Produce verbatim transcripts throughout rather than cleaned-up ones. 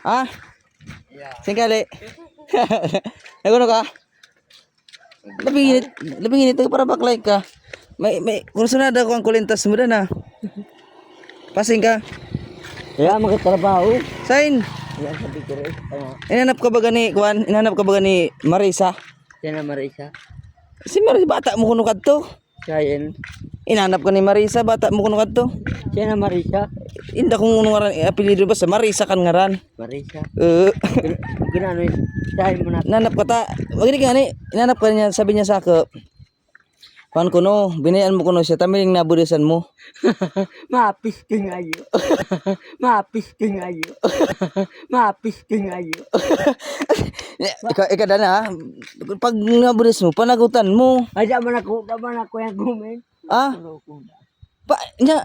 Ha? Singkali. Nagano ka? Labing init, labing init, para baklay ka. May, may, kursunada ko ang kulintas mo dan, ah. Pasing ka. Kaya magkatrabaho. Sain? Yan, sabi ko rin. Ano? Inanap ka ba gani, kuan? Inanap ka ba gani Marisa? Yan ang Marisa. Si Marisa, bata mo kuno kadto. Siya yan. Inanap ka ni Marisa, bata mo kuno kadto. Siya na Marisa. Inda kung ano ngaran, eh, apelyido ba sa Marisa kan ngaran? Marisa. Eh. Gin-, ginano yun? Siya yun muna. Inanap ka ta. Wag ni gani. Inanap ka niya, sabi niya sa ako. Kuan ko no, binayaan mo ko no siya, tamiling nabudisan mo. Mapisting ayo. Mapisting ayo. Mapisting ayo. Ika, ika dana, ha? Pag nabudis mo, panagutan mo. Ay, da man ako, da man ako yung gumen. Ah? Loko na. Pa, nya,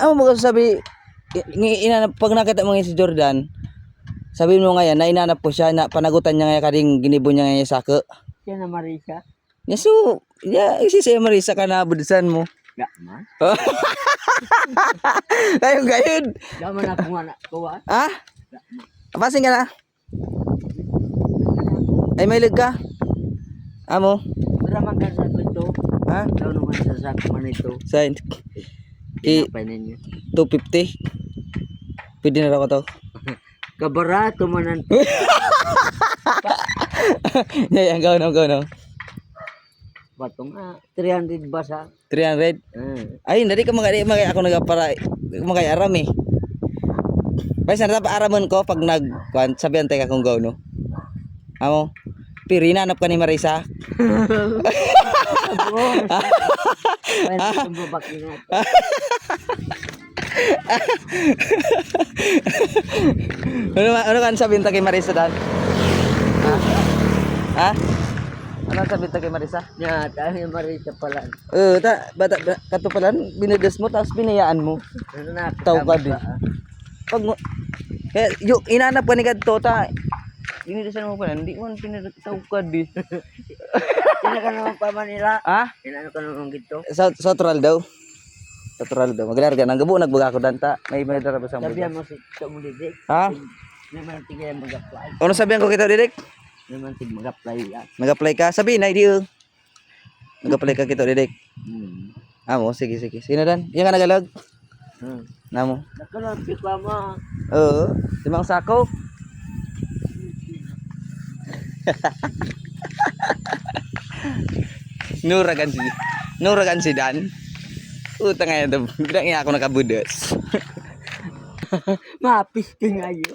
ano mo sabi, i-, inanap, pag nakita mo ngayon si Jordan, sabi mo ngayon, na inanap ko siya, na panagutan niya ngayon, kading ginibo niya ngayon sa ako. Siya na Marisa. Nya, so, ya, isi siya Marisa ka na budisan mo. Da man. Kayong gayud. Da man ako nga na, kuwan. Ha? Pasing ka na? Ay, may lig ka? Amo? Para magkasakit to. Ha? Ikaw naman sa sakit man ito. Sain? I- Pinapay ninyo. Two fifty. Pwede na raw ko to. Kabarato man ang Yan, yan, gawin mo, gawin mo. Bato nga, three hundred ba sa? Three hundred? Mm. Ay, dali ka magay, magay ako nagapara, magay aram eh. Pwes na, aramon ko pag nag, kuwan, sabihan tayo ka kung gawin mo. Amo, pero hinanap ka ni Marisa. Ay, tumbabak na. Ano ma-, ano kan sabi ta kay Marisa dan? Ha? Ha? Ano ang sabi ta kay Marisa? Nya, tayo yung Marisa pala. Oo, ta, bata, ba, kato pala, binudas mo, tapos binayaan mo. Ano na, Tao ka, tama di. Ba, ah? Pag mo, kaya, yung, inanap ka ni Kadto, ta, binudasan mo pala, hindi mo pinag-, tao ka, di. Sino ka naman pa Manila? Ha? Sino ka naman gito? Sa, sa Toral daw. Natural daw. Maglarga nang gabo, nagbaga ako danta. May, may darabas ang Sabihan buga. Mo si Tito mo, Didi. Ha? May man tigay mag-apply. Ano sabihan ko kita, Didik? May man tig mag-apply yan. Mag-apply ka? Sabi na, di, oh. Mag-apply ka kita, Didik. Hmm. Ah, mo, sige, sige. Sino dan? Yan ka nagalag? Hmm. Namo. Nakalang si Mama. Oo. Limang sako. Nuragan si, nuragan si Dan. Puta nga yan, bigla nga ako nakabudos. Mapisting ayo.